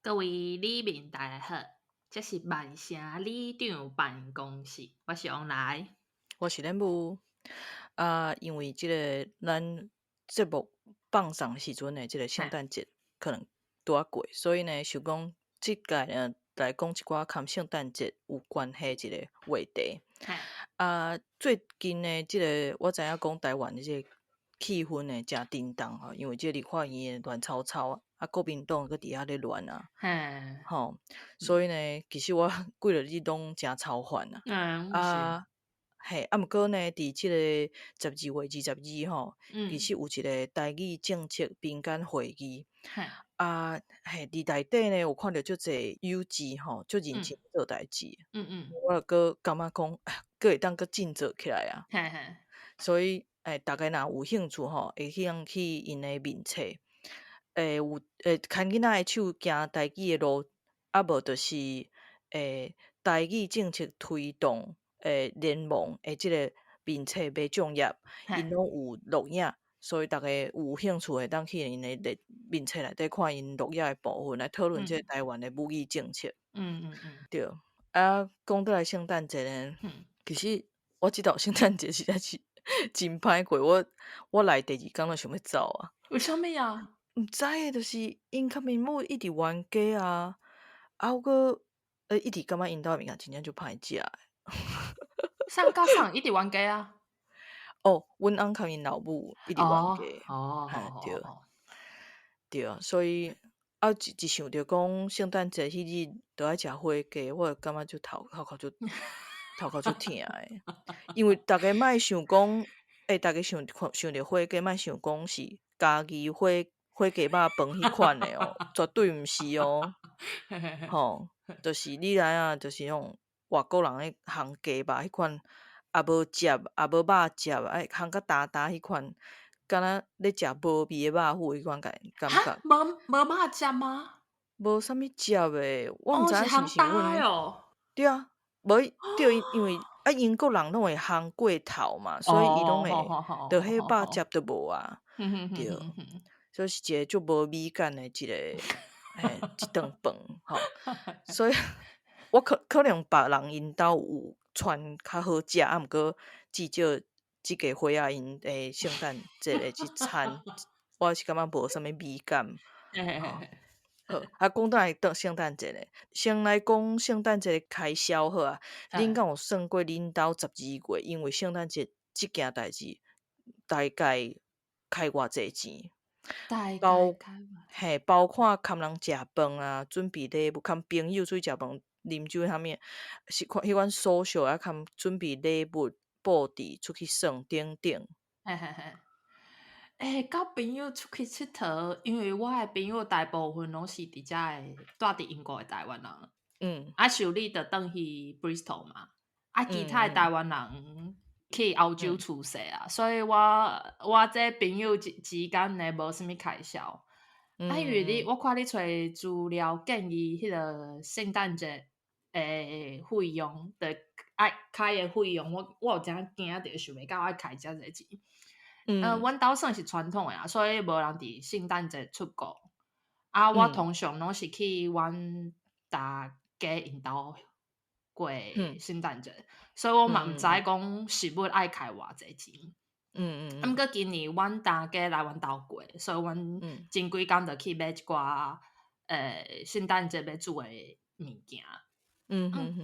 各位里民大家好，這是曼城里長辦公室，我是王來，我是恁母。啊，因為這个咱節目放送時陣的這个聖誕節可能拄仔過，所以呢，想講這屆呢來講一寡佮聖誕節有關係一個話題。啊，最近呢，這个我知影講台灣的這个氣氛呢誠沉重吼，因為這个立法院亂糟糟，啊，國民黨閣佇遐咧亂啊，吼，所以呢，其實我幾落日攏誠操煩啊。啊，嘿，啊，毋過呢，佇這个12月22吼，其實有一個台語政策民間會議。啊，嘿，佇內底呢有看著足濟有志吼，足認真做代誌。我閣感覺講，閣會當閣振作起來啊。所以，欸，逐家若有興趣吼，會曉去𪜶的面冊，欸，有欸，牽囡仔的手行台語的路，啊無就是，欸，台語政策推動欸聯盟的這个面冊麥帳頁，𪜶攏有錄影，所以逐家有興趣會當去𪜶的面冊內底看𪜶錄影的部分，來討論這个台灣的母語政策。對，啊，講倒來聖誕節呢，其實我這道聖誕節實在是真歹過，我來第二工就想欲走啊。為啥物啊？毋知欸，就是𪜶佮𪜶母一直冤家啊，啊，我閣一直感覺𪜶兜的物件真正足歹食的。啥佮啥一直冤家啊？哦，阮翁佮𪜶老母一直冤家。嘿，對。對啊，所以啊，一想著講聖誕節彼日著愛食火雞，我就感覺足頭殼足頭殼足疼的。因為逐家莫想講，欸，逐家想看想著火雞，莫想講是家己火雞肉飯彼款的哦，絕對毋是哦。吼，就是你知影，就是彼種外國人咧烘雞肉彼款，也無汁，也無肉汁，愛烘甲焦焦彼款，敢若咧食無味的肉脯彼款感覺。無肉汁嗎？無啥物汁的，我毋知影是毋是阮。哦。對啊，無對，因為啊英國人攏會烘過頭嘛，所以伊攏會，就彼肉汁都無啊。對，所以是一个足無美感的一个，嘿，一頓飯吼。所以我可能別人𪜶兜有傳較好食，啊，毋過至少這家伙仔𪜶的聖誕節的這餐，我是感覺無啥物美感。好，啊，講倒來到聖誕節咧，先來講聖誕節的開銷好啊。恁敢有算過恁兜十二月，因為聖誕節這件代誌，大概開偌濟錢？包嘿，包括崁人食飯啊，準備禮物，崁朋友出去食飯、啉酒啥物，是款彼款 social 啊，崁準備禮物、布置、出去耍等等。嘿嘿嘿。欸，佮朋友出去𨑨迌，因為我的朋友大部分攏是佇遮的，住佇英國的台灣人。啊，像你就轉去 Bristol 嘛，啊，其他的台灣人去歐洲出世啊，所以我這朋友之間呢，無啥物開銷。啊，因為你我看你揣資料建議，彼个聖誕節的費用，著愛開的費用，我有誠驚著，想袂到愛開遮濟錢。阮兜算是傳統的啊，所以無人佇聖誕節出國。啊，我通常攏是去阮大家𪜶兜過聖誕節，所以我嘛毋知講實物愛開偌濟錢。啊，毋過今年阮大家來阮兜過，所以阮前幾工就去買一寡聖誕節欲煮的物件。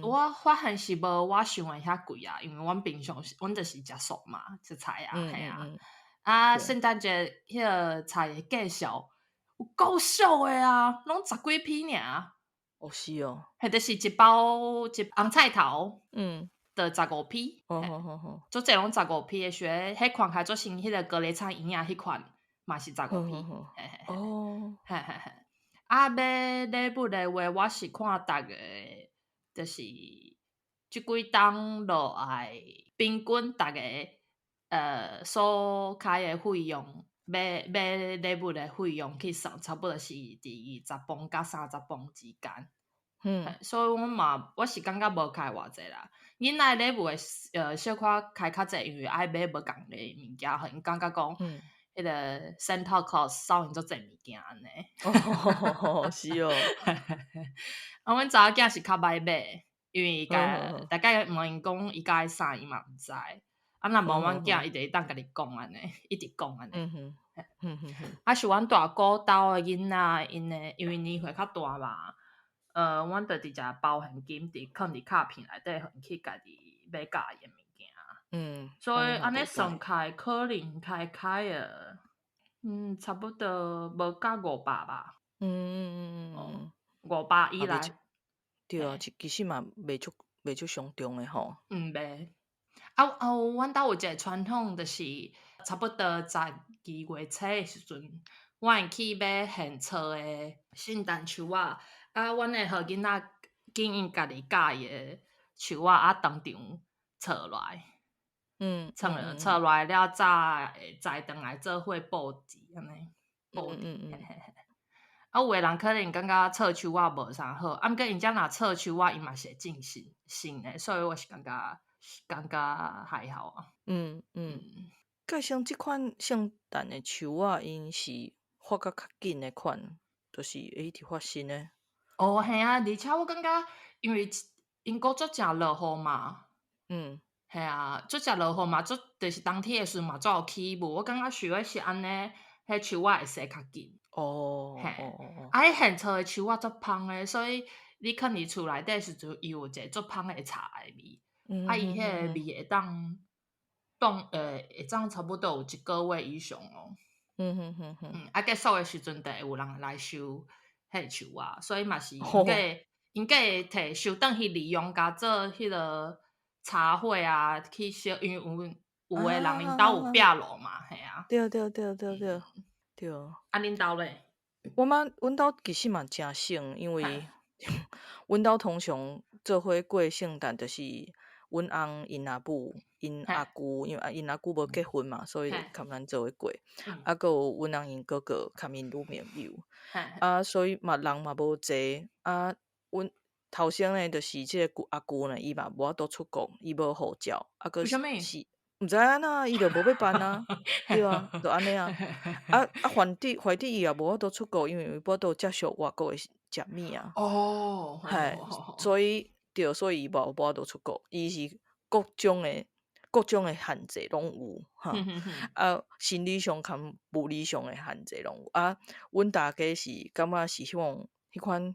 我發現是無我想的遐貴啊，因為阮平常時阮就是食素嘛，食菜啊，嘿啊。啊，聖誕節彼个菜的價數有夠俗的啊，攏十幾 P 爾。哦，是哦。彼就是一包一紅菜頭，就15 P。足濟攏十五 P 的，像彼款較做像彼个高麗菜圓仔彼款，嘛是十五 P。嘿嘿嘿。嘿嘿嘿。啊，買禮物的話，我是看逐个，就是這幾冬落來，平均逐个所開的費用，買禮物的費用去算，差不多是佇10磅佮30磅之間。所以阮嘛，我是感覺無開偌濟啦。囡仔禮物會小可開較濟，因為愛買無仝的物件，予𪜶感覺講，彼彼个 Santa Claus 送𪜶足濟物件按呢。哦，是哦。啊，阮查某囝是較䆀買，因為伊家大概問𪜶講伊佮意啥，伊嘛毋知。啊，若無阮囝，伊就會當家己講按呢，一直講按呢。啊，是阮大姑兜的囡仔，𪜶的因為年歲較大嘛，阮就直接包現金佇囥佇卡片內底，予𪜶去家己買佮意的物件。所以按呢算起來，可能開開啊，差不多無到500吧。500以內。對啊，其實嘛袂足傷重的吼。嗯，袂。啊啊，阮兜有一个傳統，就是差不多12月初的時陣，阮會去買現做的聖誕樹仔，啊，阮會予囡仔揀𪜶家己佮意的樹仔，啊，當場做落來。做落來了，才會載轉來做伙布置按呢。布置，嘿嘿嘿。啊，有的人可能感覺做樹仔無啥好，啊，毋過𪜶遮若做樹仔，伊嘛是會種新新的，所以我是感覺還好啊。蓋像這款聖誕的樹仔，𪜶是發甲較緊的款，就是會一直發新的。哦，嘿啊，而且我感覺，因為英國足常落雨嘛。嘿啊，足常落雨嘛，足就是冬天的時陣嘛，足有起霧。我感覺樹仔是按呢，彼樹仔會生較緊。嘿，啊，彼現做的樹仔足芳的，所以你囥佇厝內底時陣，伊有一个足芳的茶的味。啊，伊彼个味會當當會當差不多有一個月以上哦。啊，結束的時陣，就會有人來收彼個樹仔，所以嘛是𪜶閣會提收轉去利用，共做彼个茶會啊，去燒，因為有的人𪜶兜有壁爐嘛，嘿啊。對對對對對對。啊，恁兜咧？阮兜其實嘛誠省，因為阮兜通常做伙過聖誕，就是阮翁𪜶阿母、𪜶阿舅，因為𪜶阿舅無結婚嘛，所以就共咱做伙過。啊，閣有阮翁𪜶哥哥佮𪜶女朋友。啊，所以嘛人嘛無濟。啊，阮頭先呢，就是這个阿舅呢，伊嘛無法度出國，伊無護照，啊，閣為啥物？是毋知按怎，伊就無欲辦啊，對啊，就按呢啊。啊啊，反正伊也無法度出國，因為無法度接觸外國的食物啊。嘿，所以對，所以伊無法度出國，伊是各種的限制攏有，哈。啊，心理上含物理上的限制攏有。啊，阮大家是感覺是希望彼款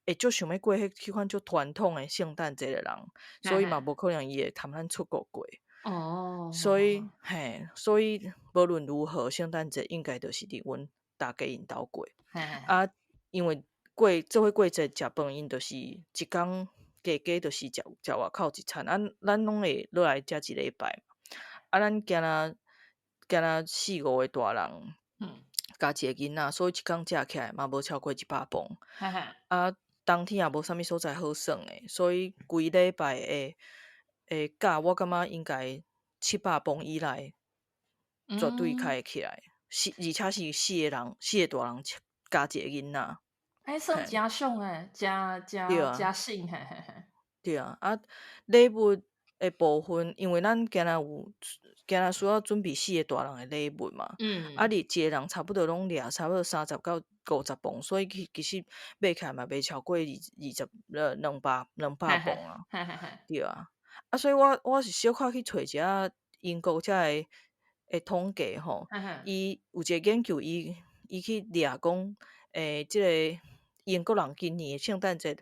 會足想欲過彼款足傳統的聖誕節的人，所以嘛無可能伊會含咱出國過。所以嘿，所以無論如何，聖誕節應該就是佇阮大家𪜶兜過。啊，因為過做伙過節食飯，𪜶就是一工加加就是食外口一餐。啊，咱攏會落來遮一禮拜。啊，咱敢若四五個大人，加一個囡仔，所以一工食起來嘛無超過100磅。啊，冬天也無啥物所在好耍的，所以規禮拜的價，我感覺應該700磅以內，絕對開會起來。而且是四個人，四個大人加一個囡仔。欸，算誠省欸，誠誠誠省，嘿嘿嘿。對啊，啊，禮物的部分，因為咱敢若需要準備四個大人的禮物嘛。啊，你一個人差不多攏掠差不多30到50磅，所以其實買起來嘛袂超過二二十兩百磅啊。對啊。啊，所以我是小可去揣一下英國遮的統計吼，伊有一個研究，伊去掠講，這个英國人今年的聖誕節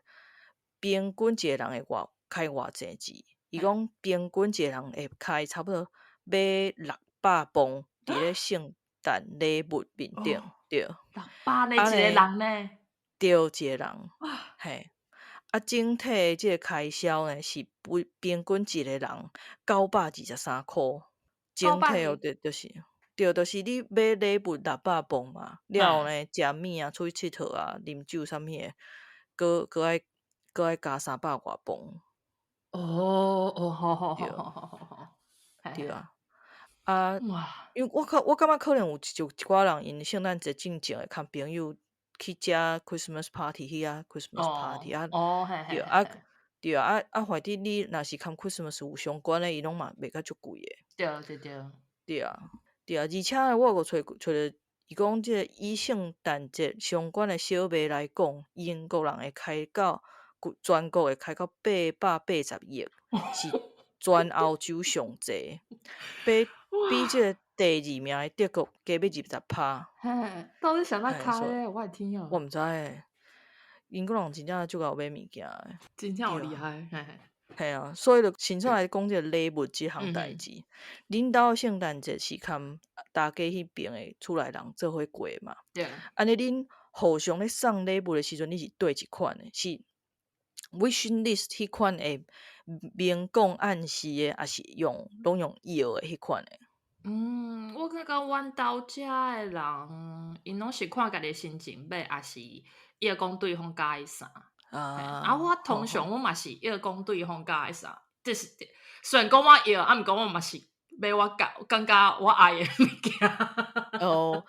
平均一個人會開偌濟錢？伊講平均一個人會開差不多買600磅佇咧聖誕禮物面頂，對。600呢，一個人呢？對，一個人，嘿。啊，整體的這个開銷呢，是平均一個人923箍。整體哦，就是對，就是你買禮物600磅嘛，了後呢，食物啊，出去𨑨迌啊，啉酒啥物的，閣愛加300外磅。哦哦，好好好好好好好，對啊。啊，因為我感覺可能有一寡人，𪜶聖誕節進前會共朋友去食 Christmas party，去遐 Christmas party 啊，對啊，對啊，啊，反正你若是共 Christmas 有相關的，伊攏嘛賣較足貴的。對對對。對啊，對啊，而且我閣揣揣著，伊講這個以聖誕節相關的小賣來講，英國人會開到全國會開到880億，是全歐洲上濟，比這個第二名的德國加欲20%。嘿，到底啥物開的？我的天啊！我毋知欸，英國人真正足𠢕買物件的，真正有厲害。嘿啊，所以就先出來講這個禮物這項代誌。恁兜聖誕節是含大家彼爿的厝內人做伙過嘛？對。按呢，恁互相咧送禮物的時陣，你是對一款的？是 wish list 彼款的明講暗示的，抑是用攏用搖的彼款的？嗯，我感覺阮兜遮的人，𪜶攏是看家己的心情買，抑是伊會講對方佮意啥。啊，我通常我嘛是伊講對方佮意啥，就是雖然講我搖，啊，毋過我嘛是買我感覺我愛的物件。哦，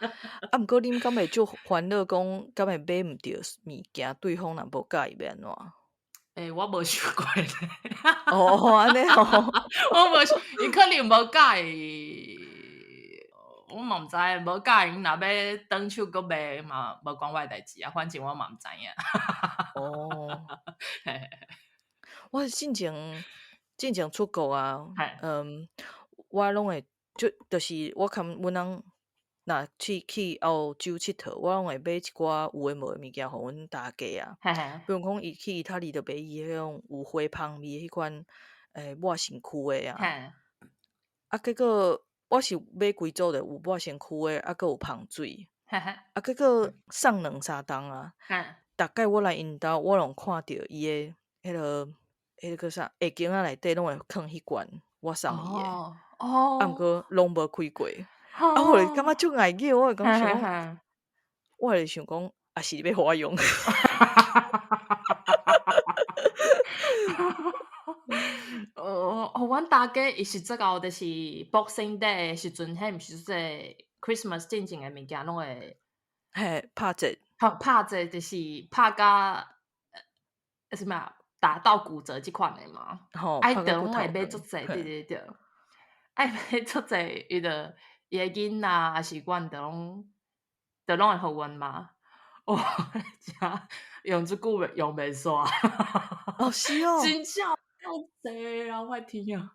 啊，毋過恁敢會足煩惱講，敢會買毋著物件，對方若無佮意欲按怎？欸，我無想過咧。哦，按呢哦，我無想，伊可能無佮意，我嘛毋知，無佮意，𪜶若欲轉手閣賣嘛，無關我的代誌啊，反正我嘛毋知影。哦，我進前出國啊，我攏會就是我含阮翁若去歐洲𨑨迌，我攏會買一寡有的無的物件，予阮大家啊。比如講，伊去意大利就買伊彼種有花香味彼款，抹身軀的啊。啊，結果我是買幾組的，有抹身軀的，啊，閣有香水。啊，結果送兩三冬啊。逐擺我來𪜶兜，我攏看著伊的彼個叫啥？鞋鏡仔內底攏會囥彼罐我送伊的。啊，毋過攏無開過。啊，我就感覺足礙眼，我就講想講，我就想講，抑是你欲予我用。哦，阮大家伊是這個，就是 Boxing Day 的時陣，彼毋是這個 Christmas 進前的物件攏會，嘿，拍折，拍折就是拍甲，啥物啊？打到骨折這款的嘛。愛等攏會買足濟，對對對，愛買足濟，伊就伊的囡仔，抑是阮，就攏會予阮嘛。哇，真用這久袂用袂煞。哦，是哦。真正夠濟啊！我的天啊！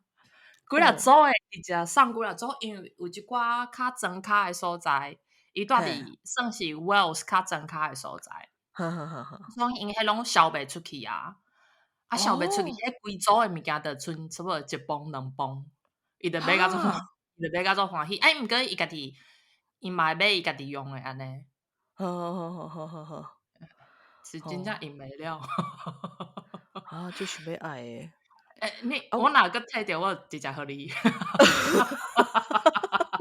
幾若組的直接送幾若組，因為有一寡較莊跤的所在，伊住佇算是 Wales 較莊跤的所在。所以𪜶彼攏銷袂出去啊！啊，銷袂出去，彼規組的物件就賰差不多一磅兩磅，伊就買甲足，伊就買甲足歡喜。哎，毋過伊家己，伊嘛會買伊家己用的按呢。好好好好好好，是真正用袂了。啊，就是欲愛的。欸，你我若閣提著，我直接予你。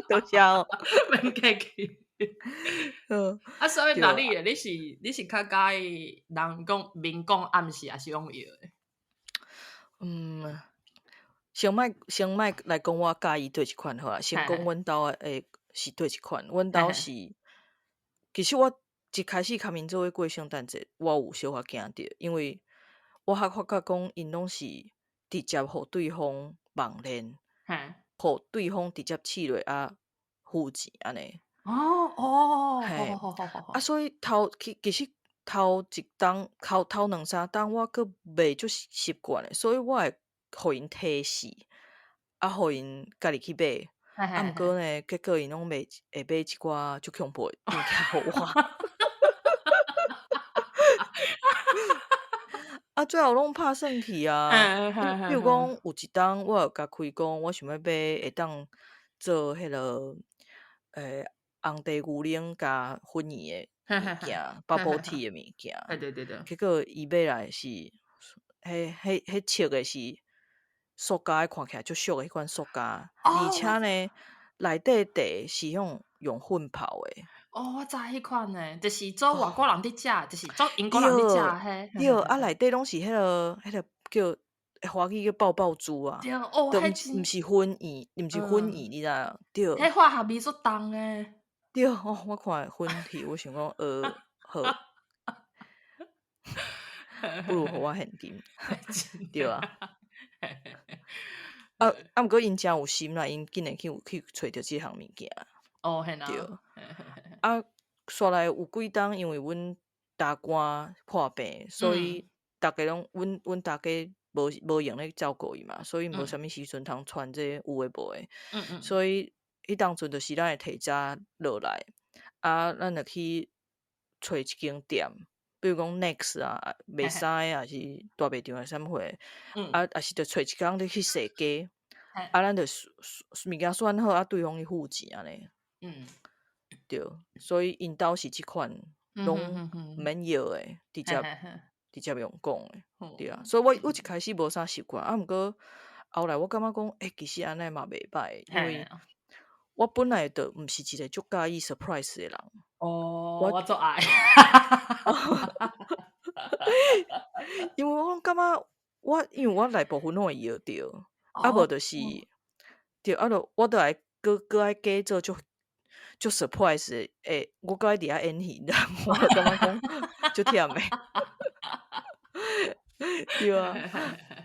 多謝哦，免客氣。啊，所以若你咧，你是較佮意人講明講暗示，抑是用搖的？嗯，先莫來講，我佮意佗一款好啊。先講阮兜的是佗一款，阮兜是，其實我一開始共𪜶做伙過聖誕節，我有小可驚著，因為我較發覺講，𪜶攏是直接予對方網鏈，予對方直接試落啊付錢按呢。哦哦，嘿，啊，所以頭其實頭一冬，頭兩三冬，我閣袂足習慣的，所以我會予𪜶提示，啊，予𪜶家己去買。啊，毋過呢，結果𪜶攏買會買一寡足恐怖的物件予我。啊，最後攏拍算去啊。比如講，有一冬我有共開講，我想欲買會當做彼個紅茶牛奶加粉圓的物件，bubble tea 的物件。對對對。結果伊買來是，彼穿的是塑膠的，看起來足俗的彼款塑膠，而且呢，內底茶是用粉泡的。哦，我知彼款的，就是做外國人佇食，就是做英國人佇食彼。對，啊，內底攏是彼個叫華語叫爆爆珠啊，對，哦，毋是粉圓，毋是粉圓，你知影？對。彼化學味足重的。對，哦，我看粉去，我想講，好，不如予我現金，對啊。啊啊，毋過𪜶誠有心啦，𪜶竟然去有去揣著這項物件。哦，嘿啦。對。啊，煞來有幾冬，因為阮大官破病，所以逐家攏阮大家無閒咧照顧伊嘛，所以無啥物時陣通傳這有的無的。所以彼當陣就是咱會提早落來，啊，咱就去揣一間店，比如講 Next 啊，賣衫的，抑是大賣場，抑是啥物貨，啊，抑是就揣一工咧去踅街，啊，咱就物件選好，啊，對方去付錢按呢。對，所以𪜶兜是這款，攏毋免搖的，直接用講的，對啊。所以我一開始無啥習慣，啊，毋過後來我感覺講，欸，其實按呢嘛袂䆀，因為我本來就毋是一個足佮意 surprise 的人。哦，我足愛。因為我感覺我因為我內部分攏會搖著，啊無就是，對，啊，就我就愛閣愛假做足足 surprise 的，欸，我閣愛佇遐演戲，我就感覺講足忝的。對啊，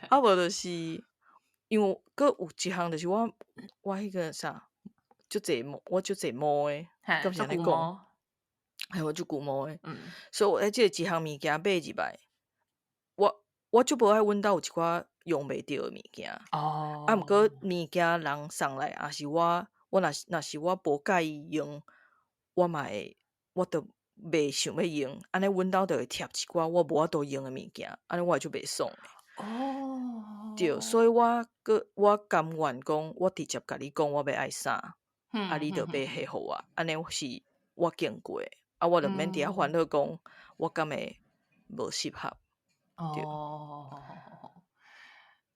啊無就是因為閣有一項就是我彼個啥，足濟毛，我足濟毛的，敢是按呢講？嘿，我足龜毛的，所以我這個一項物件買入來，我足無愛阮兜有一寡用袂著的物件。哦。啊，毋過物件人送來，抑是我若是我無佮意用，我嘛會，我就袂想欲用，按呢阮兜就會疊一寡我無法度用的物件，按呢我會足袂爽的。哦。對，所以我閣我甘願講，我直接共你講我欲愛啥，啊，你就買彼予我，按呢是我經過的，啊，我就免佇遐煩惱講我敢會無適合。哦，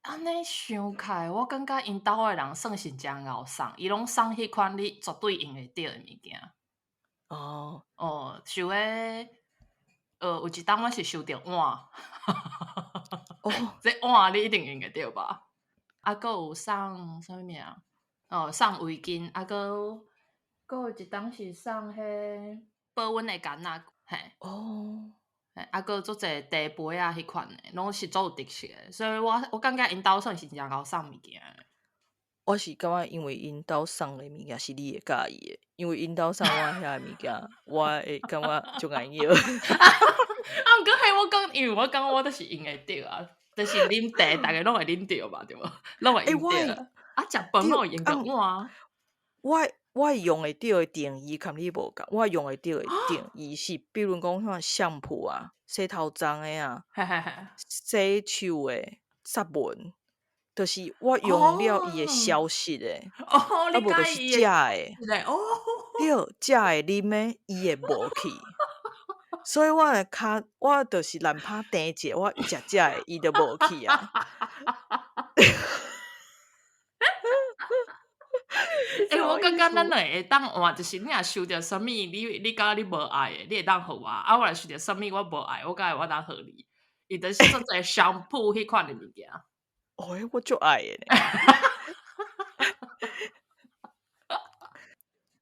按呢想起來，我感覺𪜶兜的人算是誠𠢕送，伊攏送彼款你絕對用會著的物件。哦。哦，像彼，有一冬我是收著碗。哦。這碗你一定用會著吧？啊，閣有送啥物名？哦，送圍巾，啊，閣閣有一冬是送彼保溫的矸仔，嘿。哦。啊，閣足濟茶杯啊，彼款的，攏是足有特色的，所以我感覺𪜶兜算是誠𠢕送物件的。我是感覺因為𪜶兜送的物件是你會佮意的，因為𪜶兜送我遐的物件，我會感覺足𠢕搖。啊，毋過彼我講，因為我感覺我就是用會著啊，就是啉茶，逐家攏會啉著嘛，對無？攏會用著。啊，食飯攏會用著碗。我用會著的定義佮你無仝，我用會著的定義是，比如講像相撲啊、洗頭鬃的啊、洗手的、殺蚊，就是我用了伊會消失的，哦，啊無就是食的，對，食的啉的，伊會無去。所以我的跤，我就是難拍甜一下，我食食的，伊就無去啊。欸，我感覺咱兩个會當換，就是你若收著啥物，你感覺你無愛的，你會當予我；啊，我若收著啥物我無愛，我敢會我當予你。伊就是足濟相撲彼款的物件。哦，我足愛的呢。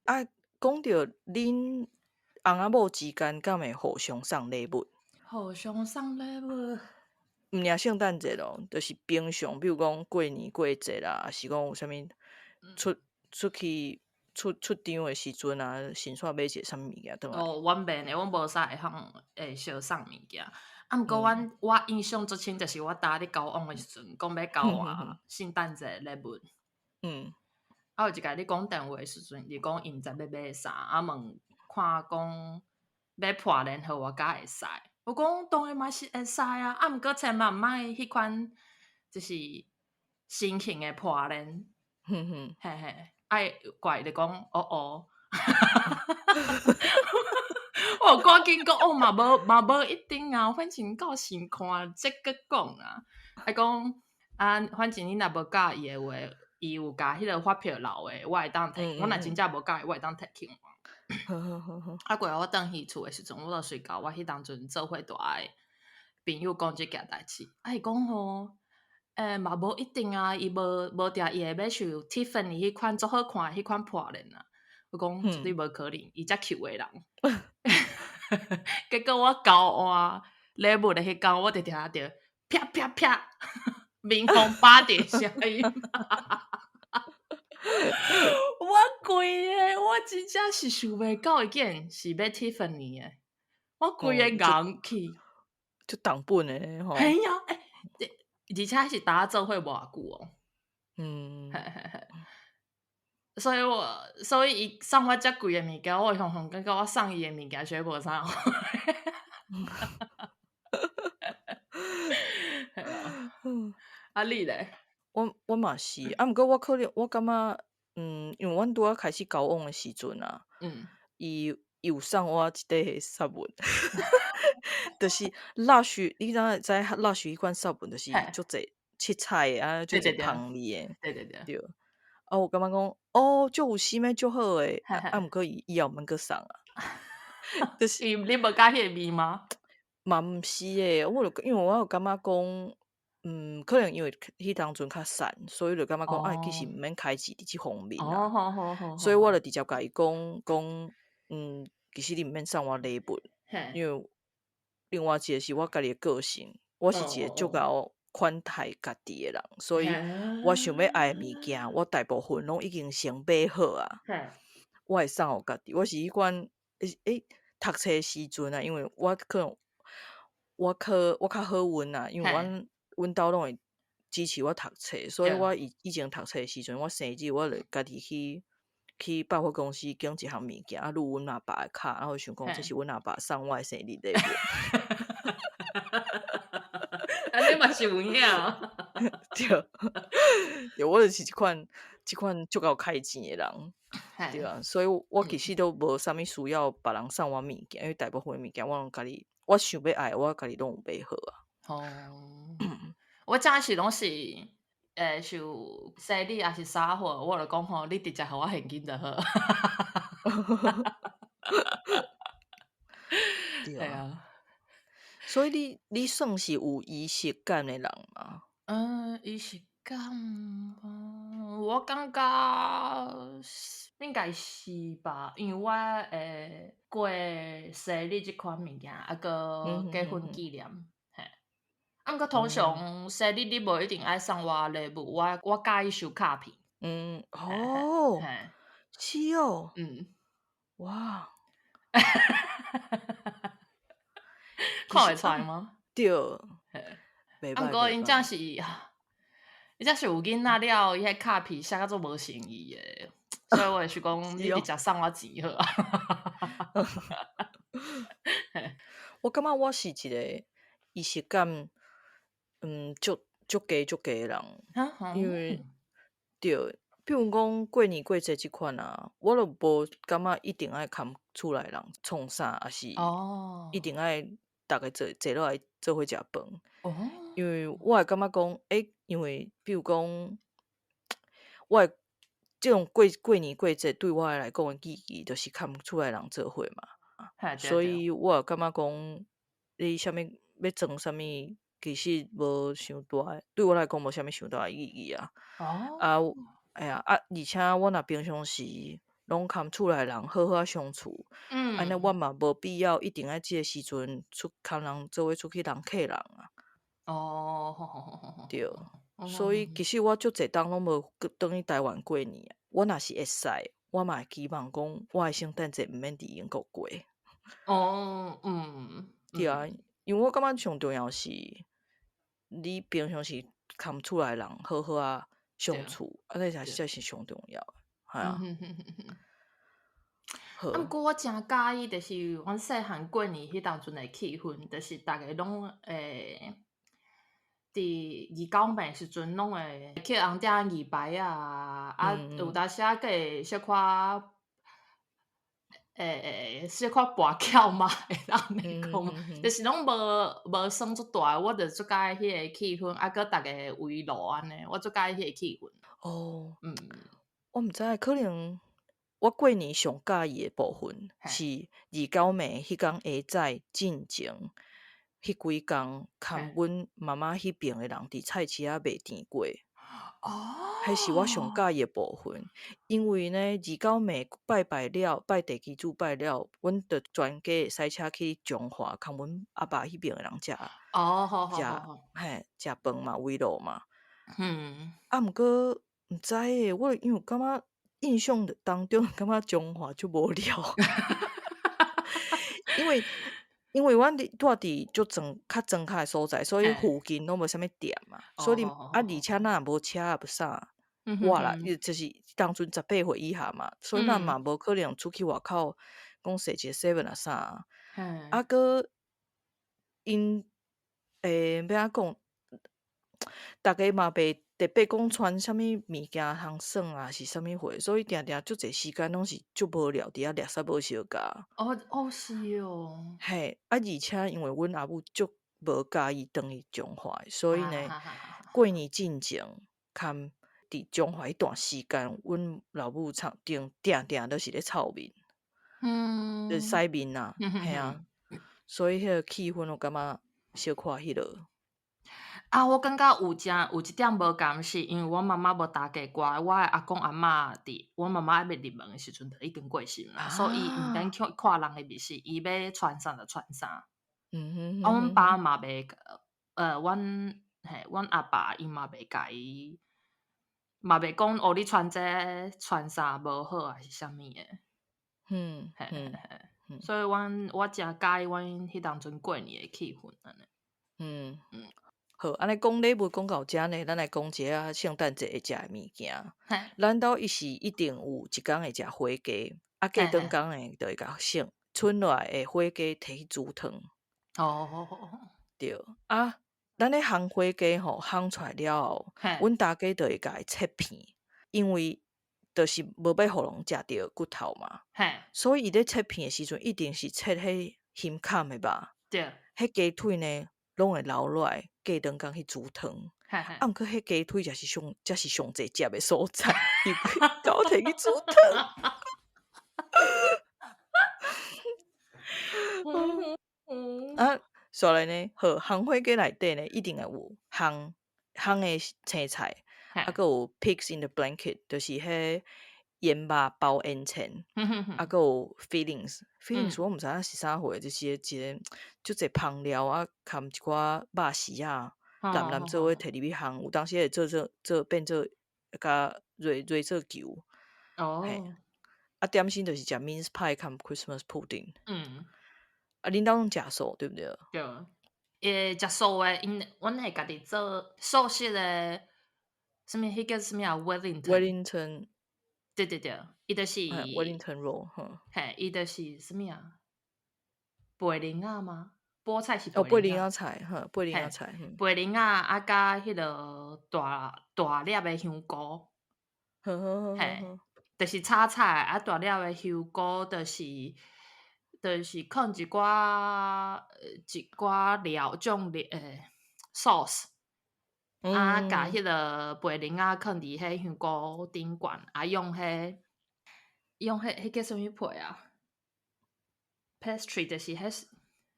啊，講著恁翁仔某之間敢會互相送禮物？互相送禮物？毋爾聖誕節咯，就是平常，比如講過年過節啦，抑是講有啥物出去出場的時陣啊，先煞買一个啥物物件轉來。哦，阮袂呢，阮無啥會通會相送物件。啊，毋過阮我印象足深，就是我搭咧交往的時陣，講欲交換聖誕節禮物。啊，有一擺咧講電話的時陣，伊講伊毋知欲買啥，啊問看講買破鏈予我敢會使？我講當然嘛是會使啊，啊，毋過千萬毋愛彼款就是新型的破鏈。嘿嘿，愛怪你講哦哦，我趕緊講哦嘛無嘛無一定啊，反正到時看這閣講啊。啊講啊，反正你若無佮意的話，伊有共彼個發票留的，我會當提。我若真正無佮意，我會當提去換。啊，過後我轉去厝的時陣，我就隨共我彼當陣做伙蹛的朋友講這件代誌，啊，伊講吼。欸，嘛無一定啊，伊無定伊會買像 Tiffany 彼款足好看的彼款破鏈啊。我講絕對無可能，伊遮窮的人。結果我交換禮物的彼工，我就聽著啪啪啪，面風巴點聲音。我規个，我真正是想袂到，伊竟然是欲 Tiffany 的，我規个𠢕去。足重本的吼。嘿啊，欸，而且是搭做伙無偌久哦。嘿嘿嘿。所以伊送我遮貴的物件，我會雄雄感覺我送伊的物件全無啥。嘿啊。啊你咧？我嘛是，啊，毋過我可能我感覺，因為阮拄仔開始交往的時陣啊，伊有送我一塊雪文，就是 Lush，你知影知 Lush 彼款雪文，就是足濟七彩的啊，足濟香味的，對。啊，我感覺講，哦，足有心的，足好的，啊，毋過伊以後毋免閣送啊。就是伊你無佮意彼個味嗎？嘛毋是欸，我就因為我有感覺講，可能因為彼當陣較瘦，所以就感覺講，啊，其實毋免開錢佇這方面啊。所以我就直接共伊講講，其實你毋免送我禮物，因為另外一個是我家己的個性，我是一個足𠢕款待家己的人，所以我想欲愛的物件，我大部分攏已經先買好啊。我會送予家己，我是彼款，欸，讀冊時陣啊，因為我可能我較好運啊，因為阮兜攏會支持我讀冊，所以我以前讀冊時陣，我生日我就家己去百貨公司揀一項物件，啊，擼阮阿爸的卡，然後想講這是阮阿爸送我的生日禮物。啊，你嘛是有影。對，對，我就是這款足𠢕開錢的人，對啊，所以我其實都無啥物需要別人送我物件，因為大部分的物件我攏家己，我想欲愛，我家己攏有買好啊。哦，我早時攏是想生日抑是啥貨，我就講吼，你直接予我現金就好。對啊。所以你算是有儀式感的人嗎？儀式感，我感覺應該是吧，因為我會過生日這款物件，啊，閣結婚紀念，嘿。啊，毋過通常生日你無一定愛送我禮物，我佮意收卡片。哦，是哦。哇。看會出來嗎？對。啊，毋過𪜶這是，伊這是有囡仔了，伊彼卡片寫甲足無誠意的，所以我會想講，你直接送我錢好啊。我感覺我是一個儀式感，足足低足低的人，因為對，比如講過年過節這款啊，我都無感覺一定愛崁厝內人創啥，抑是一定愛逐家坐落來做伙食飯。因為我會感覺講，欸，因為比如講，我會這種過年過節對我來講的意義，就是崁厝內人做伙嘛。所以我會感覺講，你啥物欲裝啥物，其實無傷大，對我來講無啥物傷大的意義啊。啊，哎呀，啊，而且我若平常時攏崁厝內人好好仔相處，按呢我嘛無必要一定愛這个時陣出崁人做伙出去人客人啊。對，所以其實我足濟冬攏無轉去台灣過年啊。我若是會使，我嘛會期望講，我的聖誕節毋免佇英國過。對啊，因為我感覺上重要是，你平常時崁厝內人好好仔相處，按呢才是上重要的，係啊。啊，毋過我誠佮意，就是阮細漢過年彼當陣的氣氛，就是逐家攏會佇二九暝時陣攏會去紅鼎二牌啊，啊，有當時仔閣會小可小可跋筊嘛，會當按呢講，就是攏無算足大，我就足佮意彼個氣氛，啊，閣逐家圍爐按呢，我足佮意彼個氣氛。哦，我毋知，可能我過年上佮意的部分是二九暝彼工下早進前，彼幾工崁阮媽媽彼爿的人佇菜市仔賣甜粿。彼是我上佮意的部分，因為呢，二九暝拜拜了，拜地基主拜了，阮就全家會駛車去彰化，崁阮阿爸彼爿的人食，食，嘿，食飯嘛，圍爐嘛。啊，毋過毋知欸，我因為感覺印象當中感覺彰化足無聊，因為阮佇住佇足莊較莊跤的所在，所以附近攏無啥物店嘛，所以啊，而且咱也無車也無啥，我啦，就是當陣18歲以下嘛，所以咱嘛無可能出去外口講踅一个 seven 啊啥，啊，閣𪜶欲按怎講，逐家嘛袂特別講傳啥物物件通耍啊，是啥物貨，所以定定足濟時間攏是足無聊，佇遐掠煞無相共。哦哦，是哦。嘿，啊，而且因為阮阿母足無佮意轉去彰化的，所以呢，過年進前含佇彰化彼段時間，阮老母餐頂定定都是咧臭面，就洗面啊，嘿啊，所以彼个氣氛我感覺小可彼落。啊，我感覺有誠有一點無仝是，因為我媽媽無大家乖，我的阿公阿嬤佇我媽媽猶未入門的時陣就已經過身啦，所以伊毋免去看人的面色，伊欲穿啥就穿啥。啊，阮爸嘛袂，阮嘿，阮阿爸伊嘛袂共伊，嘛袂講哦，你穿這個穿衫無好還是啥物的。嘿嘿嘿，所以阮我誠佮意阮彼當陣過年的氣氛按呢。好，按呢講禮物講到遮呢，咱來講一下聖誕節會食的物件。咱兜伊是一定有一工會食火雞，啊，過轉工呢，就會共剩賰落來的火雞提去煮湯。對，啊，咱咧烘火雞吼，烘出來了後，阮大家就會共伊切片，因為就是無欲予人食著骨頭嘛。所以伊咧切片的時陣，一定是切彼胸坎的肉。彼雞腿呢，攏會留落來，過轉工去煮湯。啊，毋過彼雞腿才是上濟汁的所在，伊共我提去煮湯。啊，煞來呢，好，烘火雞內底呢，一定會有烘烘的青菜，啊，閣有 pigs in the blanket，就是彼煙肉包煙腸，啊，閣有 fillings，fillings 我毋知影是啥貨，就是一个足濟芳料啊，含一寡肉絲仔，澹澹做伙提入去烘，有當時會做做做變做共熱熱做球。嘿，啊，點心就是食 mince pie 含 Christmas pudding。啊，恁兜攏食素對毋對？對。食素的，𪜶阮會家己做素食的，啥物？彼叫啥物啊？Wellington。 Wellington。對對對，伊就是。 Wellington roll，吼。嘿，伊就是啥物啊？白靈仔嗎？菠菜是哦，白靈仔菜，哈，白靈仔菜。白靈仔啊，佮彼个大大粒的香菇。嘿，就是炒菜啊，大粒的香菇就是放一寡料醬料sauce，啊，共彼个白靈仔囥佇彼香菇頂懸，啊，用彼叫啥物皮啊？pastry 就是彼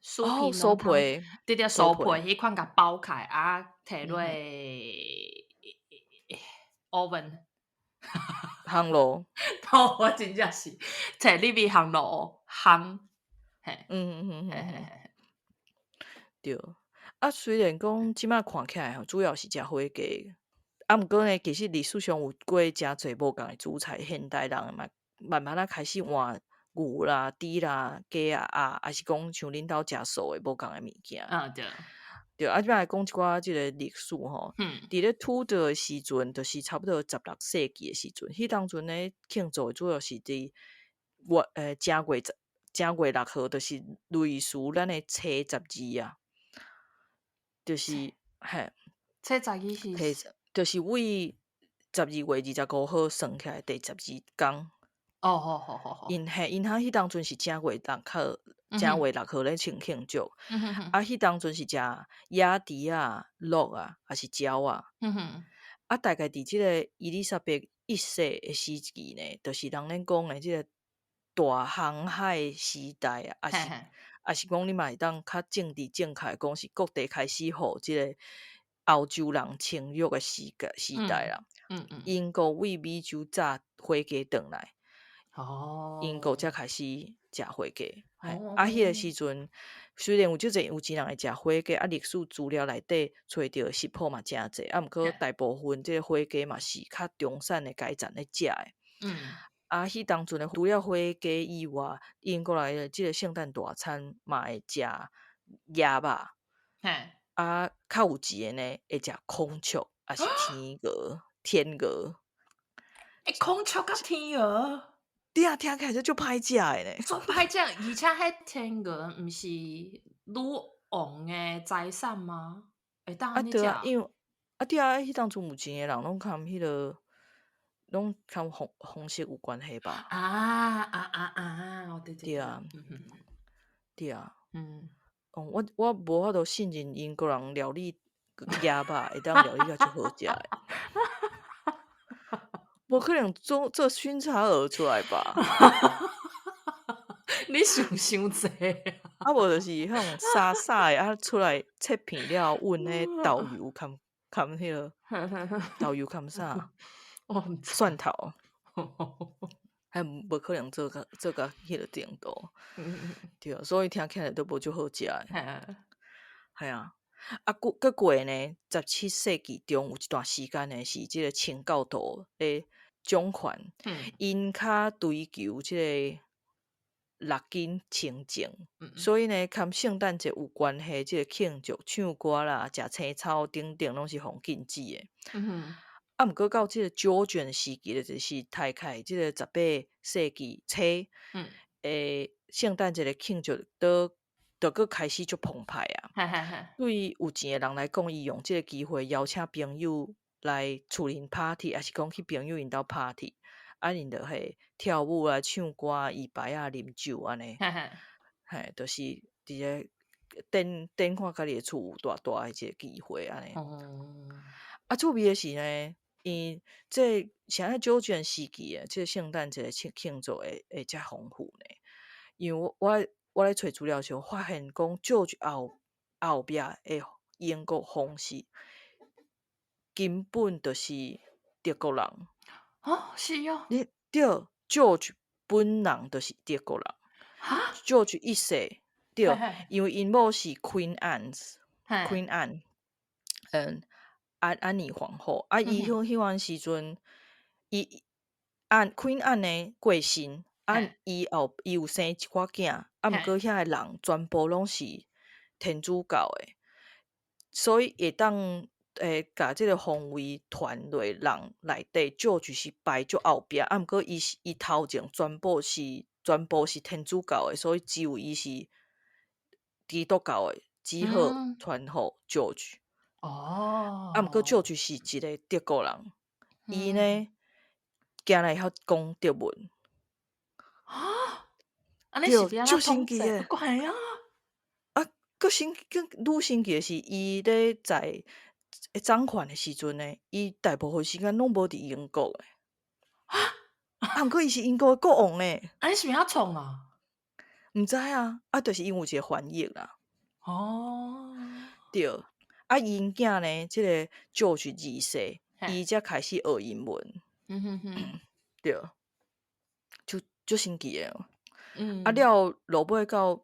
酥皮酥皮，對對，酥皮彼款共包起來，啊，提落 oven 烘爐。我真正是提入去烘爐烘，嘿，對。啊，雖然講這擺看起來吼，主要是食火雞，啊，毋過呢，其實歷史上有過誠濟無仝的主菜，現代人嘛慢慢仔開始換牛啦、豬啦、雞啊、鴨，抑是講像恁兜食素的無仝的物件。對，啊，這擺來講一寡這個歷史吼。佇咧吐德的時陣，就是差不多16世紀的時陣，彼當陣咧慶祝的主要是佇月正月6號，就是類似咱的初十二啊，就是嘿，初十二是，就是為12月25號算起來第十二工。哦，好好好好。𪜶嘿，𪜶彼當陣是正月六號，正月六號咧慶慶祝。啊，彼當陣是食野豬仔、鹿啊，抑是鳥仔。啊，大概佇這个伊麗莎白一世的時期呢，就是人咧講的這個大航海時代啊，抑是講你嘛會當較政治正確講是各地開始予這个歐洲人侵略的時代啦。英國為美洲炸火雞轉來。英國才開始食火雞，啊，彼个时阵虽然有足濟有錢人會食火雞，啊，歷史資料內底揣著食譜嘛誠濟，啊，毋過大部分這个火雞嘛是較中產的階層咧食的。啊，彼當陣的除了火雞以外，英國來的這个聖誕大餐嘛會食鴨肉。啊，較有錢的呢，會食孔雀，抑是天鵝，天鵝。欸，孔雀佮天鵝？對啊，聽起來就足歹食的呢。足歹食，而且彼天鵝毋是女王的財產嗎？會當按呢食？啊，對啊，因為啊對啊，彼當陣有錢的人攏含彼个，攏含皇室有關係吧？啊啊啊啊！對對對啊，對啊。哦，我無法度信任英國人料理鴨肉會當料理甲足好食的。無可能做做熏茶鵝出來吧？你想傷濟。啊，無就是彼種沙沙的，啊出來切片了，勻彼豆油含含彼个豆油含啥？蒜頭。還無可能做甲彼个程度。對啊，所以聽起來都無足好食的。係啊。啊，閣過呢，17世紀中有一段時間呢，是這个清教徒咧掌權，𪜶較追求這个六根清淨，所以呢，含聖誕節有關係，這個慶祝、唱歌啦、食青草等等，攏是予禁止的。啊，毋過到這個 Georgian 時期，就是大概這個18世紀初，聖誕節的慶祝都就閣開始足澎湃啊！對有錢的人來講，伊用這個機會邀請朋友來厝裡 party，抑是講去朋友𪜶兜 party，啊，𪜶就會跳舞啊、唱歌、搖擺仔、啉酒按呢。嘿，就是佇咧展展看家己的厝有大大的一個機會按呢。啊，趣味的是呢，𪜶這啥 Georgian 時期的這個聖誕節慶祝會遮豐富呢？因為我咧揣資料時，發現講 George 後壁的英國皇室根本就是德國人。哦，是哦。你對，George 本人就是德國人。哈？George 一世，對，因為𪜶某是 Queen Anne，Queen Anne，安妮皇后。啊，伊彼彼時陣，伊安 Queen Anne 呢過身。啊，伊有生一寡囝，啊，毋過遐个人全部攏是天主教的，所以會當共這个皇位傳落人內底，George 是排足後壁，啊，毋過伊是伊頭前全部是天主教的，所以只有伊是基督教的，只好傳予 George。啊，毋過 George 是一个德國人，伊呢竟然會曉講德文。啊！按呢是足神奇的，怪啊！啊，閣神閣愈神奇的是，伊咧在掌權的時陣呢，伊大部分時間攏無佇英國的。啊！啊，毋過伊是英國的國王呢。按呢是欲按怎創啊？毋知啊，啊，就是因有一個翻譯啦。對，啊，𪜶囝呢，這个 George 二世，伊才開始學英文。對。足神奇的哦。啊了，落尾到，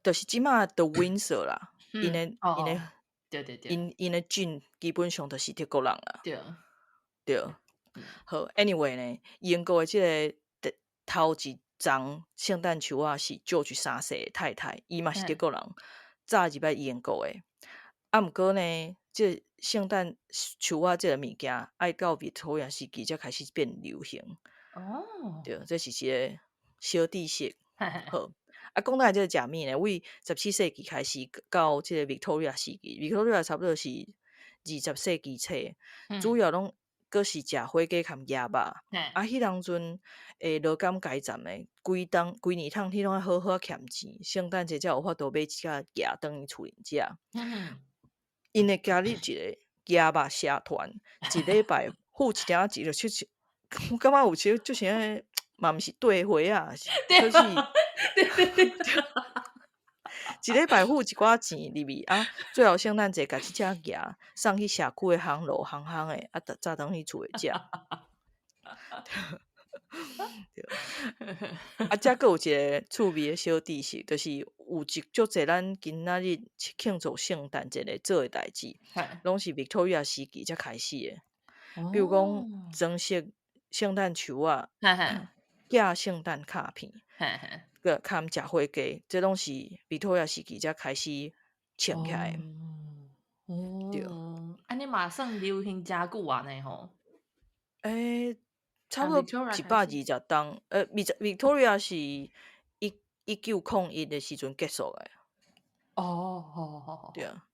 就是這馬的 Windsor 啦，𪜶的𪜶的郡基本上就是德國人啦。對。好，anyway 呢，英國的這个頭一叢聖誕樹仔是 George 三世的太太，伊嘛是德國人，早入來英國的。啊，毋過呢，這個聖誕樹仔這个物件，愛到 Victoria 時期才開始變流行。對，這是一個小知識。好，啊，講到這個食物呢，為17世紀開始到這個 Victoria 時期，Victoria 差不多是20世紀初，主要攏閣是食火雞含鴨肉。啊，彼當陣勞工階層的，規冬規年通天攏愛好好儉錢，聖誕節才有法度買一隻鴨轉去厝裡食。𪜶會加入一個鴨肉社團，一禮拜付一點仔錢，就出去。我感覺有時就像嘛，毋是綴會啊，就是一禮拜付一寡錢入去啊，最後聖誕節共這隻鴨送去社區的烘爐烘烘的，啊，才轉去厝內食。對。啊，遮閣有一個趣味的小知識，就是有一足濟咱今仔日慶祝聖誕節咧做的代誌，攏是 Victoria 時期才開始的。比如講裝飾聖誕樹仔，寄聖誕卡片，閣含食火雞，這攏是 Victoria 時期才開始穿起來的。對。按呢嘛算流行誠久按呢吼？欸，差不多120冬，Victoria 是1901的時陣結束的。哦，好好好。對啊。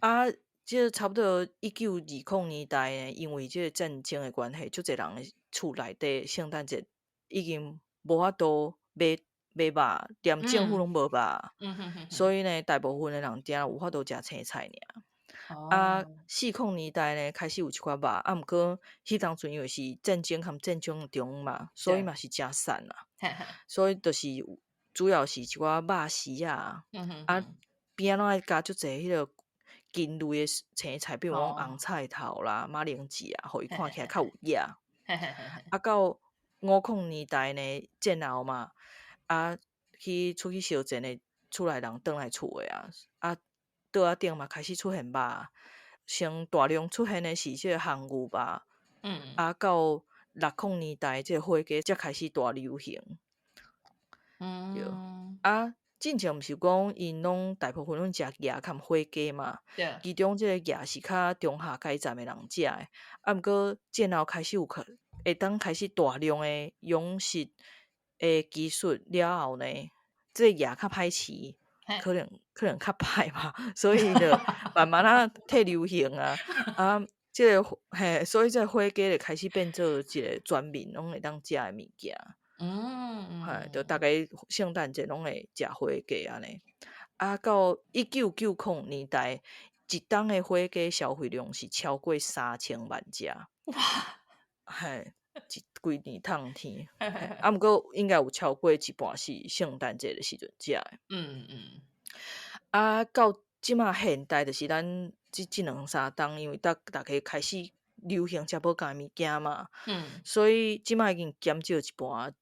啊，這個差不多1920年代呢，因為這個戰爭的關係，足濟人的厝內底聖誕節已經無法度買買肉，連政府攏無肉，所以呢，大部分的人定有法度食青菜爾。啊，40年代呢，開始有一寡肉，啊，毋過彼當陣因為是戰爭含戰爭中嘛，所以嘛是誠散啦。所以就是主要是一寡肉絲啊，啊邊仔攏愛加足濟彼個根類的青菜，比如講紅菜頭啦、馬鈴薯啊，予伊看起來較有營。啊，到50年代呢，戰後嘛，啊，去出去相戰的厝內人轉來厝的啊，啊，桌仔頂嘛開始出現肉，先大量出現的是這個烘牛肉，啊，到60年代這個火雞才開始大流行。對，啊，進前毋是講𪜶攏大部分攏食鵝含火雞嘛？其中這個鵝是較中下階層的人食的，啊，毋過戰後開始有可會當開始大量的養殖的技術了後呢，這個鵝較歹飼，可能較歹嘛，所以就慢慢仔退流行啊，啊，這個嘿，所以這個火雞就開始變做一個全民攏會當食的物件。嘿，就逐家聖誕節攏會食火雞按呢。啊，到1990年代，一冬的火雞消費量是超過3000萬隻。哇！嘿，一規年冬天，啊，毋過應該有超過一半是聖誕節的時陣食的。啊，到這馬現代，就是咱這兩三冬，因為逐家開始流行食無仝的物件嘛，所以這馬已經減少一半。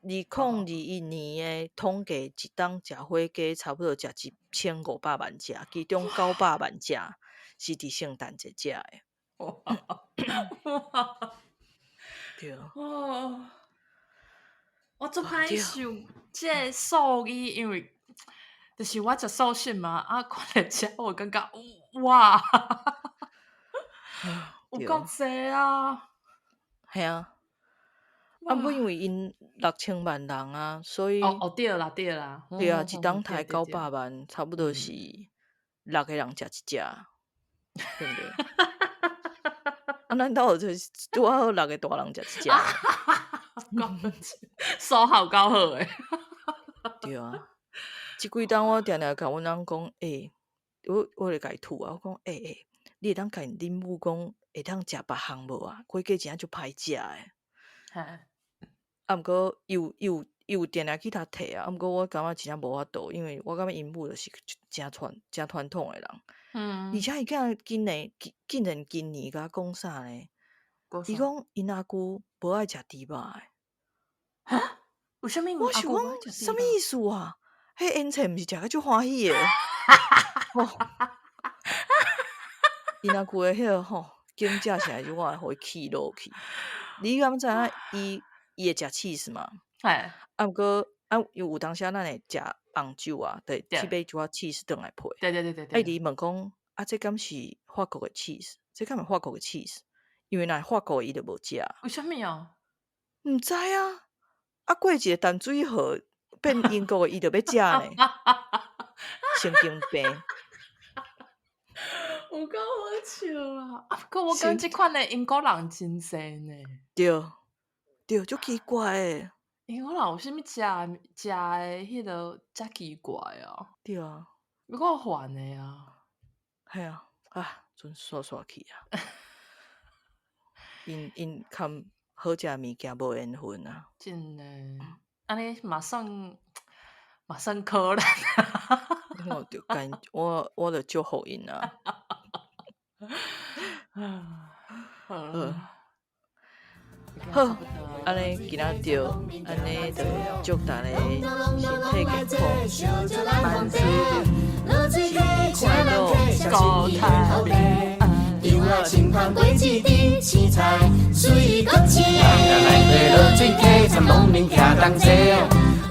2021年的統計，一冬食火雞差不多食1500萬隻，其中900萬隻是佇聖誕節食的。哇！對。哇！我足歹想這個數字，因為就是我食素食嘛，啊，看著這我感覺哇，有夠濟啊！係啊。啊，毋過因為𪜶6000萬人啊，所以哦哦對啦對啦，對啊，一冬刣900萬，差不多是六個人食一隻，對毋對？啊，咱兜就是拄好六個大人食一隻。數學夠好的。對啊，這幾冬我定定共阮翁講，欸，我咧共伊吐啊，我講，欸欸，你會當共恁母講，會當食別項無啊？火雞真正足歹食的。啊，毋過伊有伊有伊有定定去共提啊，啊，毋過我感覺真正無法度，因為我感覺𪜶母就是誠傳誠傳統的人。而且伊囝今年竟然今年共我講啥呢？伊講𪜶阿舅無愛食豬肉的。哈？為啥物我想講啥物意思啊？彼醃菜毋是食甲足歡喜的？𪜶阿舅的彼個吼，境界實在是我會予伊氣落去。你敢知影伊伊會食 cheese 嘛？啊，毋過啊，有當時咱會食紅酒啊，對，去買一寡 cheese 轉來配。啊，伊問講，啊，這敢是法國的 cheese？這敢是法國的 cheese？因為若是法國的，伊就無食。為啥物啊？毋知啊。啊，過一個淡水河變英國的，伊就欲食呢。神經病。有夠好笑啊！啊，不過我感覺這款的英國人真濟呢。對，對，足奇怪的。英國人有啥物食食的彼個遮奇怪啊？對啊。有夠煩的啊！係啊，啊，陣煞煞去啊！𪜶𪜶含好食的物件無緣分啊！真的，按呢嘛算嘛算可憐。我就感我就祝福𪜶啊。好。好，按呢今仔就按呢就祝大家身體健康，萬事快樂，國泰民安。青菜水閣青。落水溪，參農民徛同齊，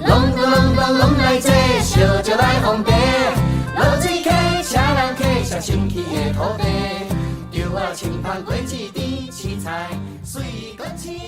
攏攏攏攏來坐，相招來奉茶。落水溪，請人客，寫清氣的土地。稻仔青芳果子甜，青菜水閣青。